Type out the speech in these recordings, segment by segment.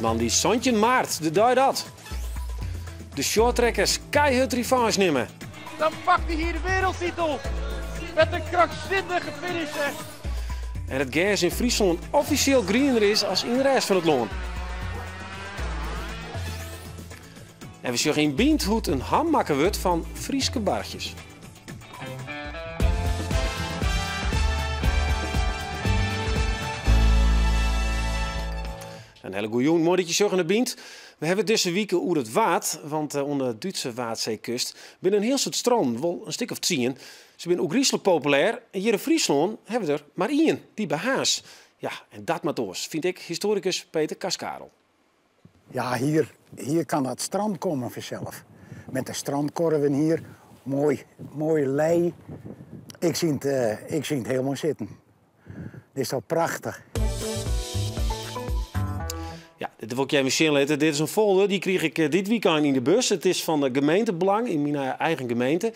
moandei 17 maart, de dei dat de shorttrackers keihurd revanche nimme. Dan pakt hij hier de wereldtitel met een krankzinnige finish. En it gers yn Fryslân offisjeel griener is as yn de rest fan it lân. En we sjogge yn Bynt hoe't in ham makke wurdt fan Fryske barchjes. In hiele goede jûn, moai dat je sjogge nei Bynt. We hawwe it dizze wike oer it Waad, want oan de Dútse Waadseekust binne in hiel soad strannen, wol in stik of 10. Se binne ôfgryslik populêr en hjir yn Fryslân hawwe we der mar ien, dy by Harns. Ja, en dat moat oars, fynt ek histoarikus Peter Karstkarel. Ja, hier, hier kan dat strand komen vanzelf. Met de strandkorven hier, mooi, mooi lei. Ik zie het helemaal zitten. Dit is toch prachtig. Ja, dit wol ik je even sjen litte. Dit is in folder, dy krige ik dit wykein yn de bus. It is fan de gemeentebelang yn myn eigen gemeente.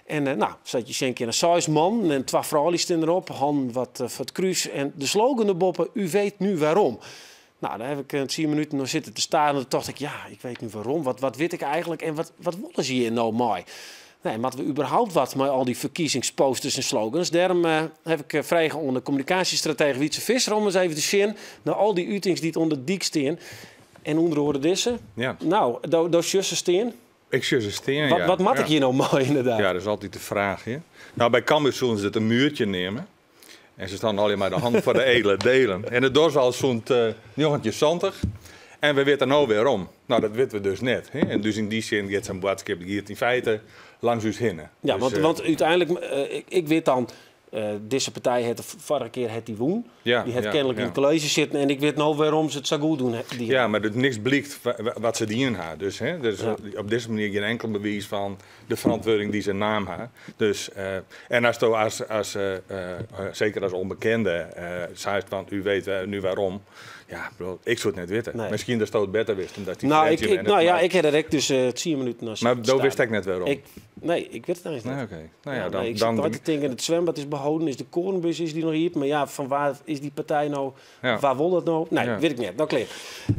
En no, sa't je sjen kinne, seis mannen en twa froulju stean derop. Hannen wat foar it krús en de slogan derboppe, U weet nu waarom. No, dêr haw ik 10 minuten nei sitten te staren. Toen tocht ik, ja, ik weet nu waarom. Wat wit ik eigentlik en wat wolle se hjir no mei? Nee, moatte we überhaupt wat mei al dy ferkiezingsposters en slogans? Dêrom haw ik frege oan de kommunikaasjestratege Wytze Visser om ris even te sjen nei al dy utings dy't oan de dyk stean. En ûnder oare dizze. No, do sjochst se stean. Ik sjoch se stean, Wat ja. moat ik hjir no mei, ynderdaad? Ja, dat is altyd de fraach, hè. No, by Cambuur soene se it in muurtje neame. En se stean allegear mei de hannen foar de edele delen. En dat dogge se al sûnt 1970. En we witte no wêrom. No, dat witte we dus net. Hè? En dus yn dy sin giet sa'n boadskip giet yn feite langs ús hinne. Ja, Dus, want úteinlik, ik wit dan, dizze partij hat de foarige kear hat dy wûn. Dy hat kenlik yn it kolleezje sitten en ik wit no wêrom se it sa goed doen dien. Ja, mar der niks blykt wat se dien ha. Dus, hè, dus op dizze manier gjin enkel bewiis fan de ferantwurding dy't se naam ha. Dus, en asto as, seker as ûnbekende, seist fan u weet nu waarom, ja, bedoel, ik soe it net witte. Nee. Miskien datsto it better wist, omdat dy No, frjemd je no ja, maar ik ha der ek dus 10 minuten nei Maar sitten do wist staren. ek net wêrom? Nee, ik wit it eins net. Nee, oké. Nou ja, Ja, dan, nee, ik dan sit te tinken, it swimbad is beholden, is de Koornbus is dy noch iepen? Mar ja, fan wa is dy partij no? Wa wol dat no? Nee, wit ik net. No, klear.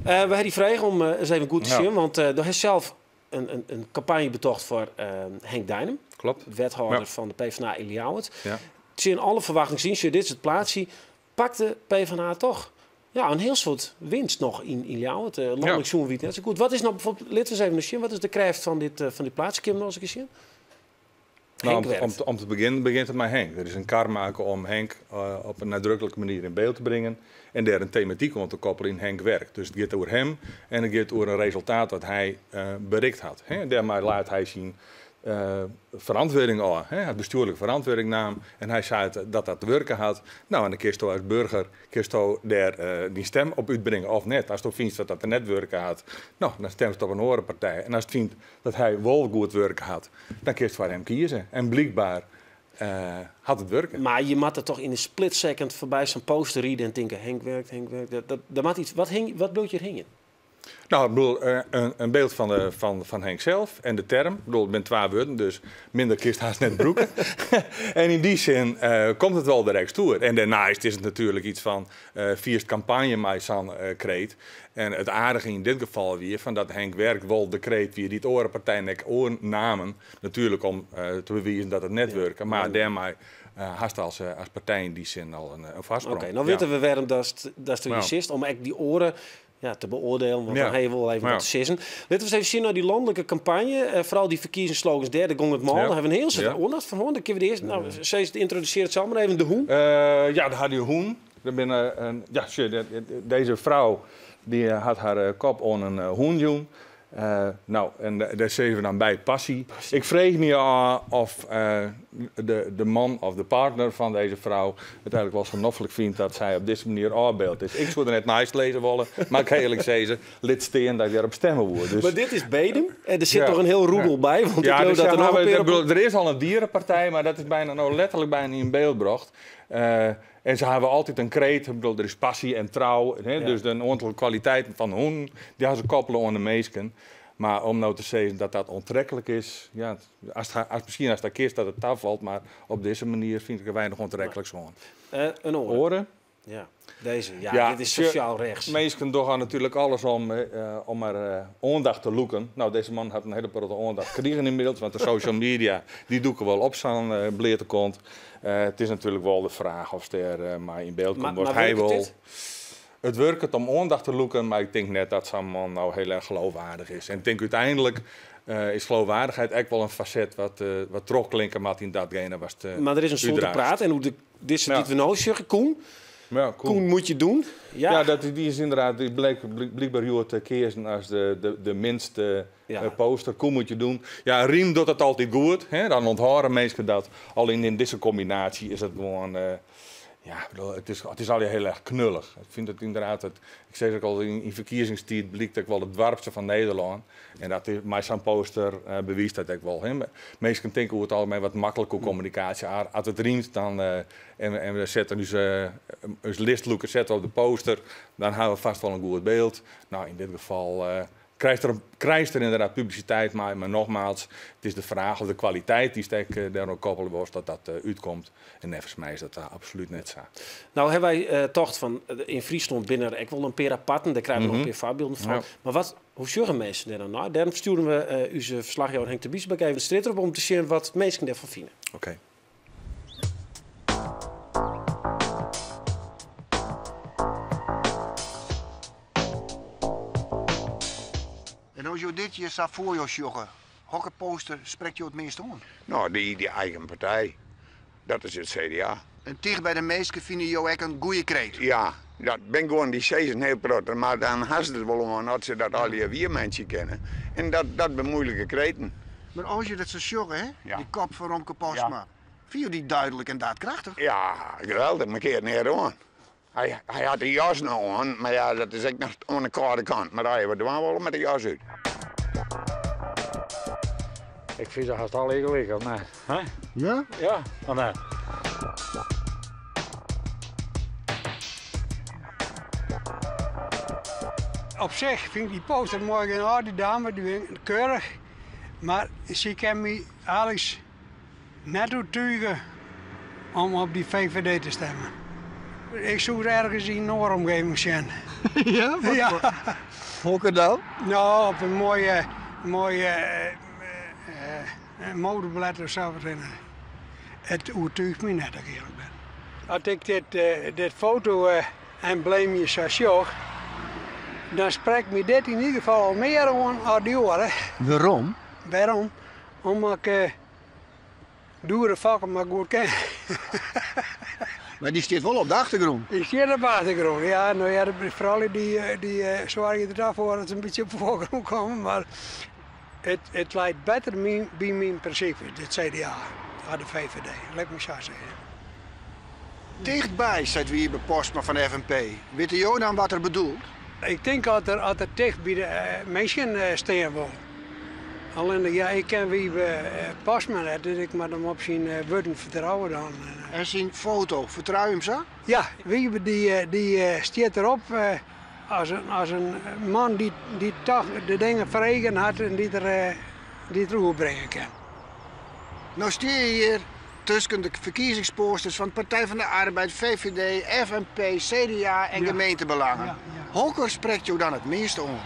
We ha dy frege om ris even goed te sjen, want do hast sels in kampanje betocht foar Henk Deinum. Wethâlder fan de PvdA yn Ljouwert. Tsjin alle ferwachtings yn, sjoch, dit is it plaatsje, pakt de PvdA toch ja, in hiel soad winst noch yn Ljouwert. Lanlik sjoen wie it net sa goed. Wat is no bijvoorbeeld, litte we ris even sjen, wat is de krêft fan dit plaatsje? Kinne we noch ris sjen? Nou, Henk werkt. Om te begjinnen begjint it mei Henk. Der is in kar makke om Henk op in nadruklike manier yn byld te bringen en dêr in tematyk oan te koppeljen yn Henk werkt. Dus it giet oer him en it giet oer in resultaat dat hy berikt hat. Hè. Dêrmei laat hy syn ferantwurding ôf. Hè. Hy hat bestjoerlike ferantwurding naam en hy sei dat dat wurke hat. No, en dan kinsto as burger kinsto dêr dyn stim op útbringe of net. Asto fynst dat dat net wurke hat, no, dan stimst op in oare partij. En ast fynst dat hy wol goed wurke hat, dan kinst foar him kieze. En blykber hat it wurke. Mar je moatte toch yn in split second foarby sa'n poster ride en tinke, Henk werkt, Henk werkt. Dat moat iets, wat bliuwt hjir hingjen? No, ik bedoel, in byld fan Henk sels en de term. Ik bedoel, it binne twa wurden, dus minder kinst hast net brûke. En yn dy sin komt it wol direkt oer. En dêrneist is it natuerlik iets fan fierst kampanje mei sa'n kreet. En it aardige yn dit gefal wie fan dat Henk Werkt wol de kreet wie dy't oare partijen ek oernamen. Natuerlik om te bewizen dat it net wurke, mar dêrmei hast as partij yn dy sin al in foarsprong. Oké, no witte we wêrom datsto hjir sitst, om ek dy oare te beoardielen, want dan ha je wol even wat te sizzen. Litte we ris even sjen nei dy lanlike kampanje. Foaral dy ferkiezingsslogans dêr, dêr gong it mâl. Dêr ha we in hiel soad oandacht fan hân. Dan kinne we de earste, no, sis, yntrodusearje it sels mar even, de hûn. Ja, de ha dy hûn. Der binne in, ja, sjoch, dizze frou dy hat har kop oan in hûn jûn. No, en dêr sizze we dan by passy. Ik freegje my ôf of de man of de partner fan dizze frou it eigentlik wol sa noflik fynt dat sy op dizze manier ôfbyld is. Ik soe der net neist lizze wolle, mar ik ha earlik sizze, lit stean dat ik dêrop stimme woe. Dus Mar dit is Bedum en der sit noch in hiel roedel by, want ik Ja, leau dus dat der ja, noch in maar pear op der is al in dierenpartij, mar dat is byna no letterlik byna yn byld brocht. En se hawwe altyd in kreet, ik bedoel, der is passy en trou, hè, dus in oantal kwaliteiten fan hûnen, dy hawwe se koppele oan de minsken. Mar om no te sizzen dat dat oantreklik is, ja, miskien ast dat kinst dat it tafalt, mar op dizze manier fyn ik der weinich oantrekliks oan. In oare. Oare? Ja, deze. Ja, ja, dit is sociaal rechts. Minsken dogge natuerlik alles om mar oandacht te lûken. No, dizze man hat in hiele protte oandacht krigen ynmiddels, want de social media dy dûke wol op sa'n bleate kont. It is natuerlik wol de fraach oftst dêr mei yn byld komt. Mar wurket dit? It wurket om oandacht te lûken, mar ik tink net dat sa'n man no hiel erch geloofwaardich is. En ik tink úteinlik is geloofwaardigheid ek wol in faset wat trochklinke moat yn datgene watst Mar der is in soad te útdraachst. praat en oer de, dizze dy't we no sjogge, Koen. Ja, Koen. Koen moet je doen. Ja. Ja, dat, dy is ynderdaad, dy bleek blykber hjoed keazen as de minste poster. Koen moet je doen. Ja, rym docht it altyd goed, hè, dan ûnthâlde minsken dat. Allinne yn dizze kombinaasje is it gewoan, ja, bedoel, it is allegear hiel erch knullich. Ik fyn it ynderdaad, ik sis ek al, yn ferkiezingstiid blykt ek wol it doarpste fan Nederlân. En dat is, mei sa'n poster bewiist dat ek wol. Hè. Minsken tinke oer it algemien wat maklik oer kommunikaasje. As it rymt dan, en we setten ús listlûker sette op de poster, dan hawwe we fêst wol in goed byld. No, yn dit gefal krijst der ynderdaad publisiteit mei, mar nogmaals, it is de fraach of de kwaliteit dy'tst ek dêroan koppelje wolst, dat dat útkomt. En neffens my is dat absolút net sa. No hawwe wy tocht fan, yn Fryslân binne der ek wol in pear aparten, dêr krije we noch in pear foarbylden fan. Mar wat, hoe sjogge minsken dêr dan nei? Dêrom stjoerden we ús ferslachjouwer Henk de Biesbek even de strjitte op om te sjen wat minsken dêrfan fine. Oké. En as jo dit hjir sa foar jo sjogge, hokker poster sprekt jo it meast oan? No, dy eigen partij. Dat is it CDA. En ticht by de minsken fine jo ek in goede kreet? Ja, dat bin gewoan dy sizze in hiel protte, mar dan ha se der wol oan as se dat allegear wiermeitsje kinne. En dat binne moeilike kreten. Mar as je dat sa sjogge, hè, dy kop fan Romke Postma, fine jo dy duidelijk en daadkrachtich? Ja, geweldich, men keart neat oan. Hy hat de jas noch oan, mar ja, dat is ek noch oan de kâlde kant. Mar as je wat dwaan wolle, moat de jas út. Ik fyn se hast allegear gelyk, of net? Hè? Ja? Ja, of net? Op sich fyn ik dy poster moai genôch, dy dame, dy binne keurich. Mar sy kin my eins net oertuge om op dy VVD te stimmen. Ik soe it ergens yn in oare omgeving sjen. Ja? Wat, Ja. Hokker dan? No, op in moaie, moaie modeblêd of sa wat. It oertúcht my net, as ik earlik bin. As ik dit foto-embleemje sa sjoch, dan sprekt my dit yn ieder gefal al mear oan as dy oare. Wêrom? Wêrom? Omdat ik Doere Fokkema goed ken. Mar dy stiet wol op de achtergrûn. Dy stiet op de achtergrûn, ja. No ja, de froulju dy soargje der toch foar dat se in bytsje op de foargrûn komme, mar it leit better by myn prinsipe, it CDA, as de VVD, lit my sa sizze. Tichtby, seit Wiebe Postma fan de FNP. Witte jo dan wat er bedoelt? Ik tink dat er ticht by de minsken stean wol. Allinnich, ja, ik ken Wiebe Postma net, dus ik moat him op syn wurden fertrouwe dan. En syn foto, fertrou je him sa? Ja, Wiebe dy stiet derop as in man dy't toch de dingen foar eagen hat en dy't er oerbringe kin. No stean je hjir tusken de ferkiezingsposters fan Partij van de Arbeid, VVD, FNP, CDA en Gemeentebelangen. Hokker sprekt jo dan it measte oan?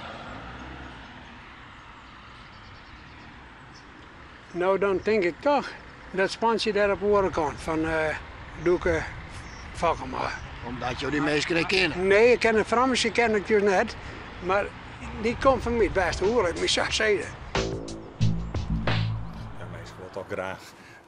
No, dan tink ik toch dat spantsje dêr op de oare kant fan Doeke Fokkema. Omdat jo dy minsken net kenne? Nee, ik ken de Framsje ken ik dus net, mar dy komt foar my it bêste oer, lit my sa sizze. Ja, minsken wolle toch graach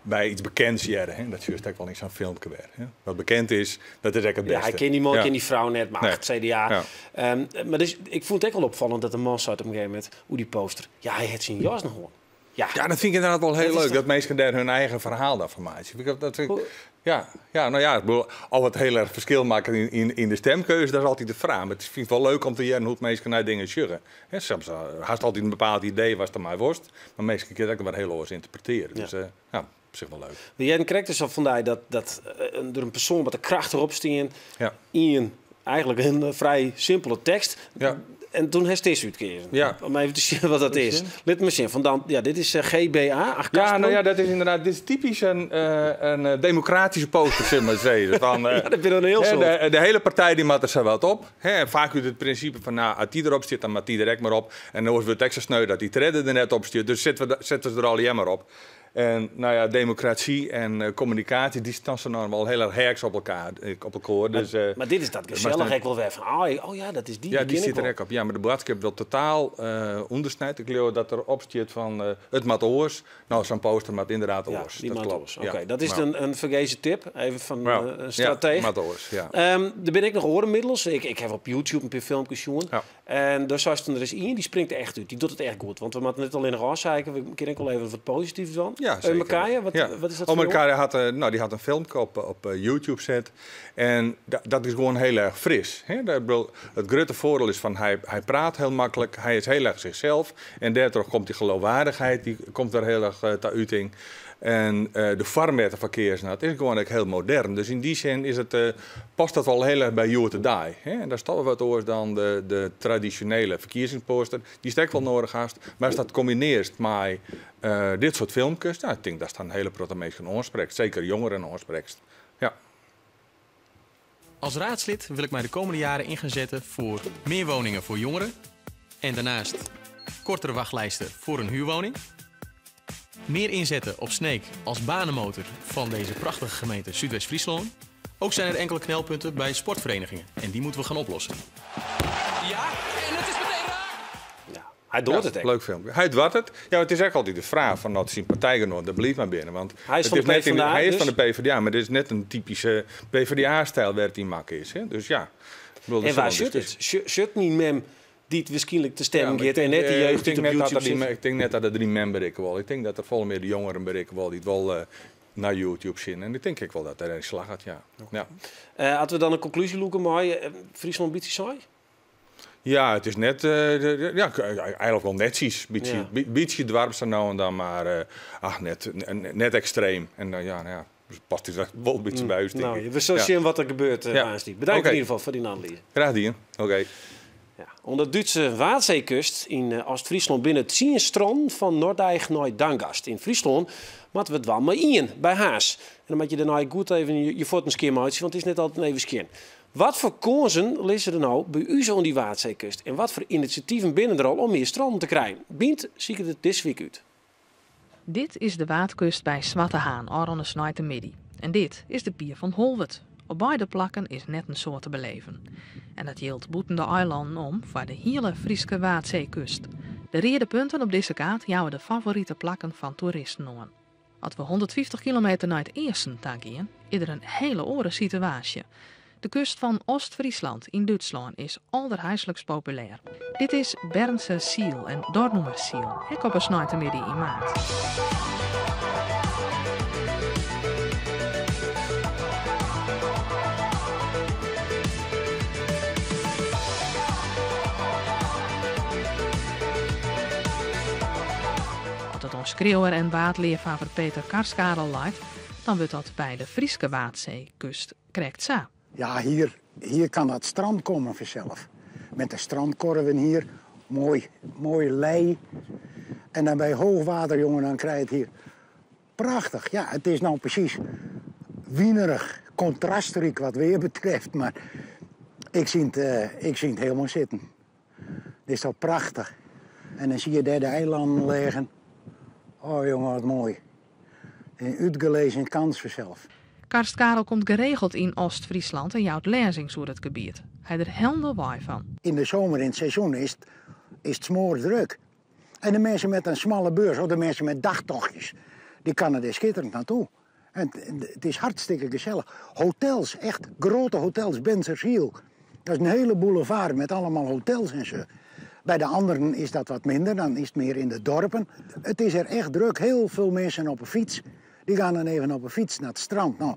by iets bekends hearre. Hè? Dat sjochst ek wol yn sa'n filmke wer. Hè? Wat bekend is, dat is ek it Ja, hy bêste. ken dy man, Ja. ken dy frou net, mar Nee. ach, it CDA. Ja. Mar dus, ik fûn it ek wol opfallend dat de man sei op in gegeven momint oer dy poster, ja, hy hat syn jas noch oan. Ja. Ja, dat fyn ik ynderdaad wol hiel Dat is leuk, toch dat minsken dêr hun eigen ferhaal dan fan meitsje. Fyn ik dat vind ik Hoe ja, ja, no ja, ik bedoel, of it hiel erch ferskil makket yn de stemkeuze, dat is altyd de fraach. Mar it fyn ik wol leuk om te hearren hoe't minsken nei dingen sjogge. Hè, soms hast altyd in bepaald idee watst dermei wolst, mar minsken kinne dat ek wer hiel oars ynterpretearje. Ja. Dus ja, op sich wol leuk. We hearden krekt dus al fan dy dat der in persoan wat de kracht erop stean Ja. yn eigentlik in frij simpele tekst. Ja. En toen hast dizze útkeazen. Ja. Om even te sjen wat dat Even is. sjen. Lit my sjen. Fan dan, ja, dit is GBA. Ach, Ja, nou ja, dat is inderdaad, dit is typisch een democratische poster, zullen we maar zeggen. Van, Ja, dat ben een heel hè, soort. de hele partij die moet er zo wat op. Hè, en vaak uit het principe van, nou, als die erop zit, dan moet die er ook maar op. En dan wordt het extra sneu dat die tredde er net op zit. Dus zetten ze er al jammer op. En nou ja, democratie en communicatie, die staan zo normaal heel erg heaks op elkaar. Op elkaar. Dus, Maar dit is dat maar gezellig. snel- Ik wil weer van, oh, oh ja, dat is die. Ja, die die ken zit ik er wel. ook op. Ja, maar de boodschap wil totaal ondersnijden. Ik geloof dat er op zit van het mat oors. Nou, zo'n poster mat inderdaad Ja, oors. die dat mat klopt. oors. Ja. Oké, dat is Nou, een vergezen tip. Even van ja. een strateeg. Ja, mat oors, ja. Er ben ik nog orenmiddels. Ik heb op YouTube een paar filmpjes gezien. Ja. En daar zag er eens één, die springt er echt uit. Die doet het echt goed. Want we moeten net alleen nog afzeiken. We kunnen ook wel even wat positiefs van. Ja, zeker. Mekaia, Ja. wat is dat Omar voor jongen? Kaya had, nou, die had een filmpje op YouTube zet. En dat is gewoon heel erg fris. Hè? Dat, bedoel, het grote voordeel is van hij praat heel makkelijk. Hij is heel erg zichzelf. En daardoor komt die geloofwaardigheid, die komt daar heel erg tot uiting. En de vorm met de verkeersnaad is gewoon ook heel modern. Dus in die zin past dat wel heel erg bij You to Die. Hè? En daar staat wel wat oors dan de traditionele verkiezingsposter. Die is ook wel nodig haast. Maar als dat combineert met dit soort filmpjes, nou, ik denk dat staan een hele grote mensen aanspreekt. Zeker jongeren aanspreekt. Ja. Als raadslid wil ik mij de komende jaren in gaan zetten voor meer woningen voor jongeren. En daarnaast kortere wachtlijsten voor een huurwoning. Meer inzetten op Sneek als banenmotor van deze prachtige gemeente Zuidwest-Friesland. Ook zijn er enkele knelpunten bij sportverenigingen en die moeten we gaan oplossen. Ja, en het is meteen raak. Ja, hij doet Ja, het echt. Leuk filmpje. Hij doet het. Ja, het is echt altijd de vraag van dat zijn partijgenoot, dat blijft maar binnen. Want Hij is het van de net in- PvdA, hij is dus? van de PvdA, maar dit is net een typische PvdA-stijl waar het in mak is. Hè? Dus ja. Ik bedoel, dat En is waar wel een zit het? discussie. Zit niet mem die het waarschijnlijk te Ja, stemmen maar gaat ik en net denk, die jeugd ik die denk op net dat YouTube er die zit? Ik denk net dat er drie men bereiken wel. Ik denk dat er veel meer de jongeren bereiken wel die het wel naar YouTube zien. En ik denk ik wel dat er een slag had, ja. Ja. Hadden we dan een conclusie, Loeke, mooi? Friesland ambitie saai? Ja, het is net, ja, eigenlijk wel netjes. Beetje, beetje dwarps nou en dan, maar ach, net extreem. En dan, ja, nou ja, dus past het wel een beetje bij ons, denk ik. We zullen zien wat er gebeurt, Aanstie. Bedankt in ieder geval voor die analyse. Graag gedaan. Oké. Ja. Onder de Duitse Waadzeekust in Oost-Friesland binnen het Zienstrand van Noordeig naar Dangast. In Friesland moeten we het wel maar in bij Haas. En dan moet je daarna goed even je voeten skeer maken, want het is net altijd even skeer. Wat voor kansen liggen er nou bij u zo aan die Waadzeekust? En wat voor initiatieven binnen er al om meer stranden te krijgen? Bient zie ik het dit week uit. Dit is de Waadkust bij Zwarte Haan, Aron de Middy. En dit is de pier van Holwert. Op beide plakken is net een soort te beleven. En dat geldt boeten de eilanden om voor de hele Frieske Waadzeekust. De rede punten op deze kaart jouwen de favoriete plakken van toeristen aan. Als we 150 kilometer naar het eerste daar gaan, is er een hele oren situatie. De kust van Oost-Friesland in Duitsland is allerhuiselijkst populair. Dit is Bernse Siel en Dornumer Siel, hek op een snijtemiddag in maart. Als het ons schreeuwer en waadleervaver Peter Karskarel leidt, dan wordt dat bij de Frieske Waadzeekust krijgt sa. Ja, hier kan dat strand komen vanzelf. Met de strandkorven hier, mooi lei. En dan bij hoogwater, jongen, dan krijg je het hier prachtig. Ja, het is nou precies wienerig, contrastrijk wat weer betreft. Maar ik zie het helemaal zitten. Het is toch prachtig. En dan zie je daar de eilanden liggen. Oh jongen, wat mooi. Een uitgelezen kans vanzelf. Karst Karel komt geregeld in Oost-Friesland en jouwt lezings over het gebied. Hij er helder waai van. In de zomer, in het seizoen, is het smoordruk. En de mensen met een smalle beurs, of de mensen met dagtochtjes, die kunnen er schitterend naartoe. En het is hartstikke gezellig. Hotels, echt grote hotels, Bensersiel. Dat is een hele boulevard met allemaal hotels en zo. Bij de anderen is dat wat minder, dan is het meer in de dorpen. Het is er echt druk, heel veel mensen op een fiets. Die gaan dan even op een fiets naar het strand. Nou,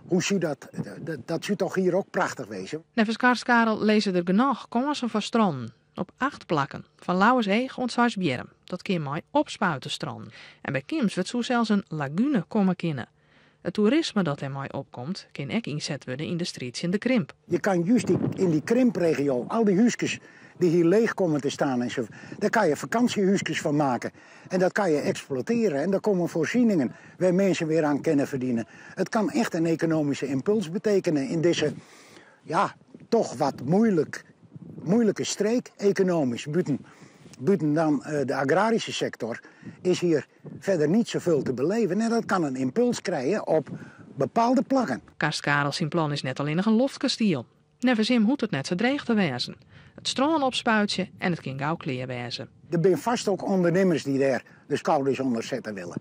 hoe zie dat? Dat, dat zou toch hier ook prachtig wezen? Nevens Karst Karel lezen er genoeg kansen voor stranden. Op 8 plakken, van Lauwerseeg ont Sarsbjerm. Dat kun je mooi opspuiten stranden. En bij Kims wordt zo zelfs een lagune komen kennen. Het toerisme dat er mooi opkomt, kan ook inzet worden in de streets in de Krimp. Je kan juist in die krimpregio, al die huisjes die hier leeg komen te staan en zo. Daar kan je vakantiehuisjes van maken. En dat kan je exploiteren. En daar komen voorzieningen waar mensen weer aan kunnen verdienen. Het kan echt een economische impuls betekenen in deze, ja, toch wat moeilijke streek economisch. Buiten dan de agrarische sector is hier verder niet zoveel te beleven. En dat kan een impuls krijgen op bepaalde plakken. Karst zijn plan is net alleen nog een loftkasteel. Neffens him hoecht it net sa dreech te wêzen. It strân opspuitsje en it kin gau klear wêze. Er zijn vast ook ondernemers die daar de schouders onder zetten willen.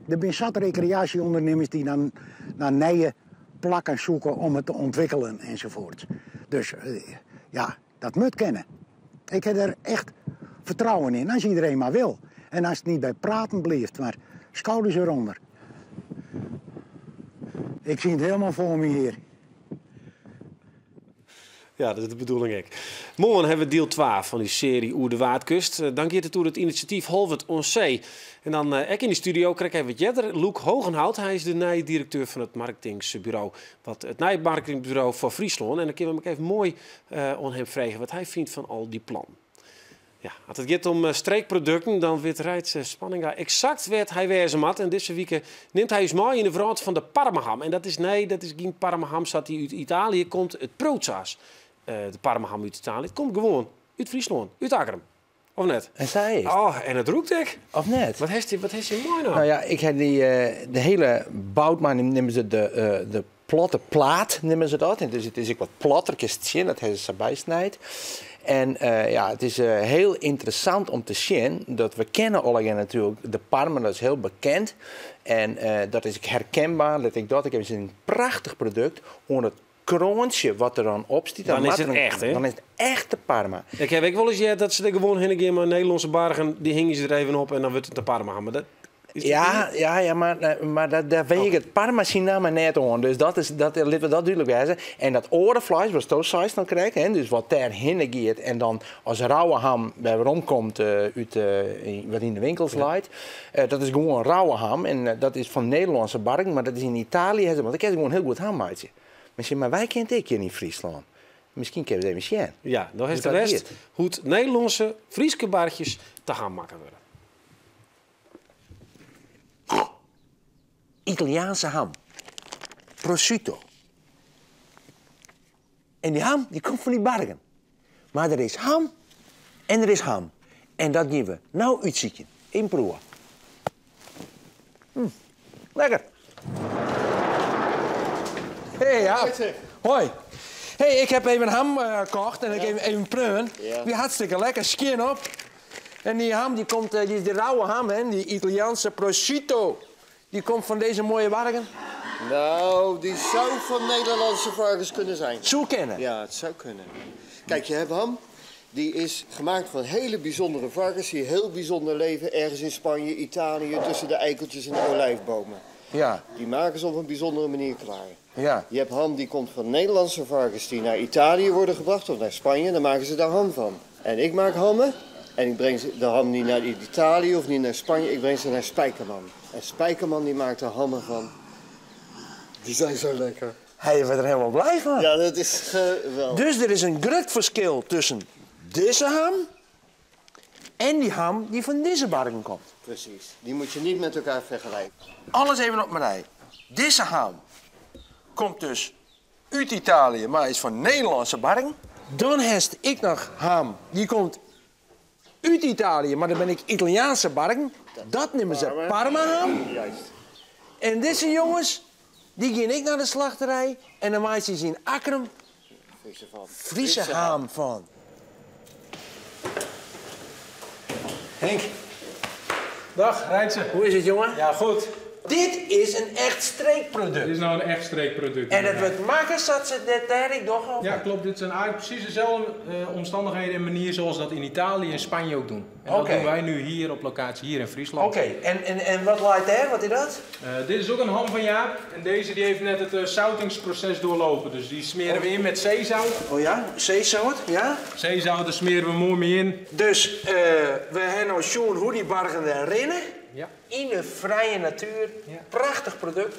Er zijn zat recreatieondernemers die dan naar nieuwe plakken zoeken om het te ontwikkelen enzovoort. Dus ja, dat moet kennen. Ik heb er echt vertrouwen in, als iedereen maar wil. En als het niet bij praten blijft, maar schouders eronder. Ik zie het helemaal voor me hier. Ja, dat is de bedoeling ek. Morgen hebben we deel 2 van die serie Oer de Waadkust. Dan gaat het oer it inisjatyf Holwert oan See. En dan ek yn de studio krijg ik even wat earder. Loek Hogenhout, hy is de nije direkteur fan it marketingbureau. Wat, it nije marketingbureau foar Fryslân. En dan kinne we him even moai oan him freegje wat hy fynt fan al dy plannen. Ja, as it giet om streekprodukten, dan wit Reitse Spanninga eksakt wêr't hy wêze moat. En dizze wike nimt hy ús mei yn de wrâld fan de Parmaham. En dat is, nee, dat is gjin Parmaham sa't dy út Italië komt. It priuwt sa as de Parmaham út Italië. It komt gewoan út Fryslân, út Akkrum. Of net? En sa is. Oh, en it rûkt ek. Of net? Wat hast dy meinaam? Nou ja, ik ha dy, de hiele bout, neame se de platte plaat, neame se dat. En dus it is ek wat platter, kinst sjen, dat ha se bysnijd. En ja, it is hiel ynteressant om te sjen dat we kenne allegear natuerlik de Parma, dat is hiel bekend. En dat is ek herkenbaar, dat ik dat. Ik ha in prachtich produkt oan it kroantsje wat der dan op stiet. Dan is it echt, hè? Dan is it echt de Parma. Ik ha ek wolris heard dat se der gewoan hinne gean mei Nederlânske bargen, dy hingje se der even op en dan wurdt it de Parma. Mar dat is Ja, ja, ja, mar dat, dêr weget Parma syn namme net oan. Dus dat is, dat, litte we dat dúdlik wêze. En dat oare fleis, watsto seist dan krekt, hè, dus wat dêr hinne giet en dan as rauwe ham wer weromkomt út wat yn de winkels leit, dat is gewoan rauwe ham en dat is fan Nederlânske bargen, mar dat is yn Italië, want dêr kinne se gewoan hiel goed ham meitsje. Miskien, mar wy kinne it ek hjir yn Fryslân. Miskien kinne we it even sjen. Ja, dan is Hoe de dat rest giet. hoe't Nederlânske Fryske barchjes te ham makke wurde. Italiaanse ham. Prosciutto. En dy ham dy komt fan dy bargen. Mar der is ham en der is ham. En dat gean we no útsykjen. Even proeven. Lekker. Hey, ja. Hoi. Hey, ik heb even ham gekocht en ik even preaun. Die hartstikke lekker, skjin op. En die ham, die komt, die is de rauwe ham, hè, die Italiaanse prosciutto. Die komt van deze mooie bargen. Nou, die zou van Nederlandse varkens kunnen zijn. Zou kunnen? Ja, het zou kunnen. Kijk, je hebt ham. Die is gemaakt van hele bijzondere varkens die heel bijzonder leven ergens in Spanje, Italië, tussen de eikeltjes en de olijfbomen. Die maken ze op een bijzondere manier klaar. Je hebt ham die komt van Nederlandse varkens die naar Italië worden gebracht of naar Spanje, dan maken ze daar ham van. En ik maak hammen en ik breng de ham niet naar Italië of niet naar Spanje, ik breng ze naar Spijkerman. En Spijkerman die maakt er hammen van. Die zijn zo lekker. Hij wordt er helemaal blij van. Ja, dat is geweldig. Dus er is een groot verschil tussen deze ham en die ham die van deze bargen komt. Precies, die moet je niet met elkaar vergelijken. Alles even op mijn rij. Deze ham komt dus uit Italië, maar is van Nederlandse bargen. Dan heb ik nog ham, die komt uit Italië, maar dan ben ik Italiaanse bargen. Dat noemen ze Parma ham. Juist. En deze jongens, die gaan ik naar de slachterij en dan maken ze in Akkrum Friese van. Friese ham van. Henk. Dag, Reitse. Hoe is het, jongen? Ja, goed. Dit is een echt streekproduct. Dit is nou een echt streekproduct. En het wordt maken zat ze net daar, ik nog over. Ja, klopt. Dit zijn eigenlijk precies dezelfde omstandigheden en manier zoals dat in Italië en Spanje ook doen. En dat doen wij nu hier op locatie, hier in Friesland. Oké, en wat lijkt daar? Wat is dat? Dit is ook een ham van Jaap. En deze die heeft net het zoutingsproces doorlopen. Dus die smeren we in met zeezout. Oh ja, zeezout, ja. Zeezout, daar smeren we mooi mee in. Dus we hebben nou zien hoe die bargen daar rennen. In de vrije natuur. Prachtig product.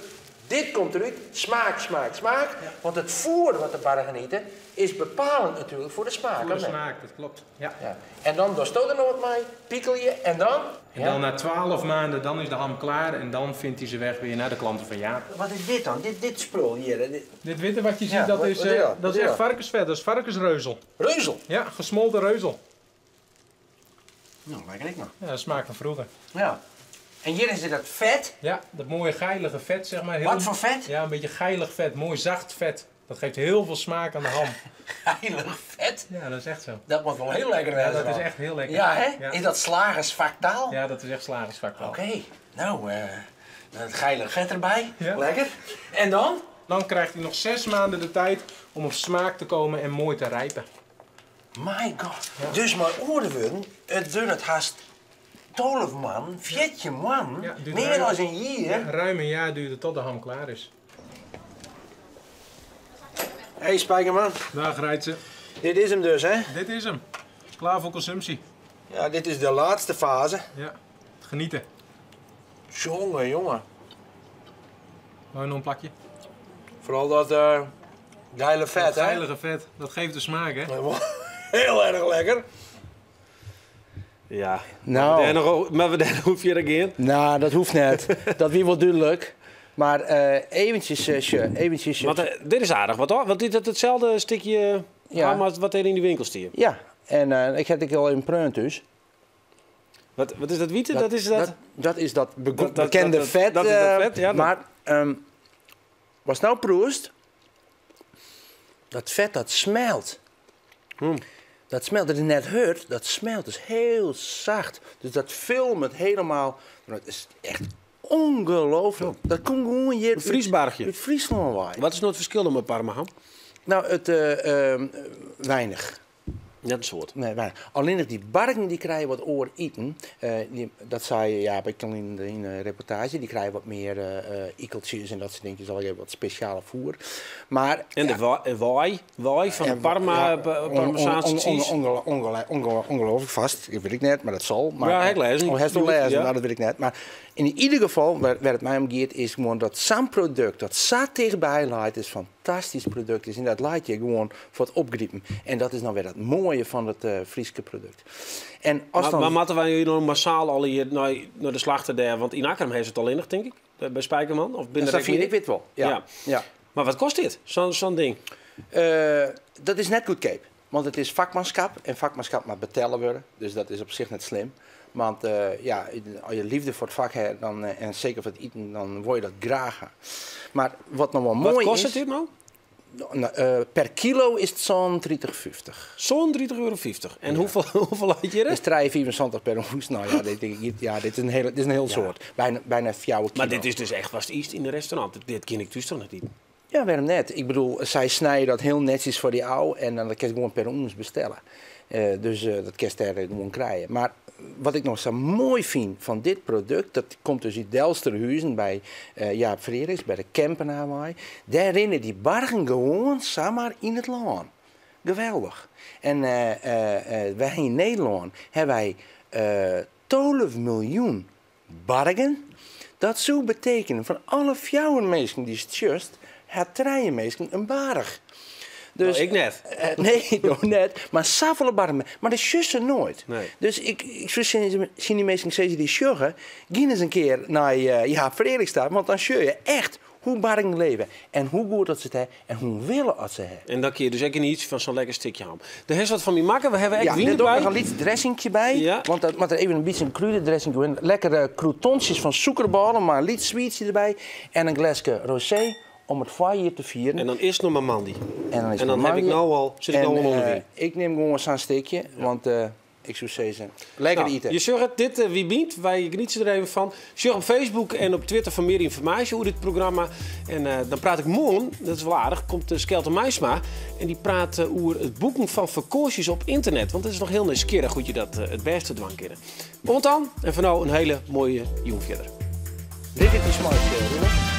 Dit komt derút, smaak, smaak, smaak. Want it foer wat de bargen ite is bepalend natuerlik foar de smaak. Foar de smaak, dat klopt. Ja. Ja. En dan dochsto der noch wat mei, pikelje en dan? En dan na 12 maanden, dan is de ham klaar en dan vindt hij zijn weg weer naar de klanten van Jaap. Wat is dit dan? Dit spul hjir? Dit, Dit witte wat je ziet, Ja, wat is dat? dat Wat is is echt dat? varkensvet, dat is varkensreuzel. Reuzel? Ja, gesmolten reuzel. Nou, lekker ik nog. Ja, dat smaakt van vroeger. Ja. En hier is het dat vet? Ja, dat mooie geilige vet, zeg maar. Heel, Wat voor vet? Ja, een beetje geilig vet, mooi zacht vet. Dat geeft heel veel smaak aan de ham. Geilig vet? Ja, dat is echt zo. Dat moet wel heel lekker Ja, zijn. dat is echt heel lekker. Ja, hè? Ja. Is dat slagersvaktaal? Ja, dat is echt slagersvaktaal. Oké, nou, het geilig vet erbij. Ja. Lekker. En dan? Dan krijgt hij nog 6 maanden de tijd om op smaak te komen en mooi te rijpen. My god. Dus mijn oren worden, het duurt haast 12 man, 14 man, Ja, duurt meer ruim- dan een jaar. Ja, ruim een jaar duurt het tot de ham klaar is. Hey Spijkerman. Dag Reitse. Dit is hem dus, hè? Dit is hem. Klaar voor consumptie. Ja, dit is de laatste fase. Ja, genieten. Jongen, jongen. Wil je nog een plakje? Vooral dat geile vet, Dat hè? geilige vet, dat geeft de smaak, hè? Heel erg lekker. Ja. Nou. Maar we daar nog, maar we daar hoef je er geen. Nou, dat hoeft net. Dat wie wel duidelijk. Maar eventjes, sje, eventjes. Want dit is aardig, wat hoor? Want dit is hetzelfde stukje Ja. ham als wat er in de winkel staat. Ja, en ik heb het al in preun dus. Wat is dat witte? Dat, is dat... Dat is dat bekende vet. Dat is dat vet, ja. Maar was nou proest, dat vet dat smelt. Dat smelt, dat is net hurt, dat smelt dus heel zacht. Dus dat filmt helemaal. Dat is echt ongelooflijk. Dat komt gewoon hier Een Friesbargje. uit Friesland waai. Wat is nou het verschil dan met Parmaham? Nou, het weinig. Net een soort. Nee, weinig. Alleen nog die barken die krijgen wat oor eten. Dat zei je, ja, ik kan in de reportage. Die krijgen wat meer ikeltjes en dat soort dingetjes. Al even wat speciale voer. Maar, En de waai van de En Parma, ja, Parmezaanse cheese. ongelooflijk vast. Dat weet ik net, maar dat zal. Maar, Ja, ik lees. Oh, hij is toch lezen, Ja. nou, dat weet ik net. Maar in ieder geval, waar het mij om gaat, is gewoon dat zo'n product, dat zo tegenbij laat, is een fantastisch product is. En dat laat je gewoon voor het opgriepen. En dat is nou weer dat mooie van het Frieske product. En als Maar, dan maar moeten wij hier nog massaal al hier naar de slachter daar? Want in Akkrum heeft het al in, denk ik. Bij Spijkerman. Of binnen Dat vind ik weet wel. Ja. Ja. Ja. Maar wat kost dit, zo'n ding? Dat is net goedkoop. Want het is vakmanschap. En vakmanschap moet betellen worden. Dus dat is op zich net slim. Want ja, als je liefde voor het vak hebt dan, en zeker voor het eten, dan word je dat graag. Maar wat nog wel Wat mooi kost is, het dit nou? Nou, per kilo is het zo'n 30,50. Zo'n drie euro vijftig. En hoeveel had je er? Dus 3,74 per hoes. Nou ja, dit is een hele, dit is een heel soort. Bijna 4 kilo. Maar dit is dus echt was het iets in een restaurant. Dit ken ik thuis toch nog niet? Ja, waarom net? Ik bedoel, zij snijden dat heel netjes voor die oude en dan kan je gewoon per ons bestellen. Dus dat kan je daar gewoon krijgen. Maar wat ik nog zo mooi vind van dit product, dat komt dus uit Delsterhuizen bij Jaap Frerichs, bij de Kempenaarwaai. Daar rennen die bargen gewoon zomaar in het land. Geweldig. En wij in Nederland hebben wij 12 miljoen bargen. Dat zou betekenen van alle fjouwenmeesken die het just, het treien een barg. Dus, Nou, ik net. Nee, nog net. Maar zoveel bargen. Maar de zussen nooit. Nee. Dus ik zou zien die mensen zeggen die sjuggen, gaan eens een keer naar Jaap Frerichs want dan sjeur je echt hoe bargen leven en hoe goed dat ze het hebben en hoe willen dat ze hebben. En dan kun je dus ook iets van zo'n lekker stukje ham. Er is wat van die makken, we hebben echt Ja, wien er doe ik erbij. nog een liet dressingje bij. Ja. Want dat moet er even een beetje een kruidendressing in. Lekkere croutonsjes van suikerballen, maar een liet sweetje erbij. En een glasje rosé om het hier te vieren. En dan is het nog maar Mandy. En dan, is En dan het heb ik Mandy. nou al, zit ik En, nou al onder wien. ik neem gewoon zo'n steekje, want ik zou zeggen, lekker Nou, eten. Je zegt het, dit wie bient, wij genieten er even van. Zorg op Facebook en op Twitter voor meer informatie over dit programma. En dan praat ik morgen, dat is wel aardig, komt Skelter Meisma. En die praat over het boeken van vakanties op internet. Want dat is nog heel nieuwsgierig hoe je dat het beste dwang kennen. Want dan, en voor nou een hele mooie jong verder. Dit is die smaak, Roelof.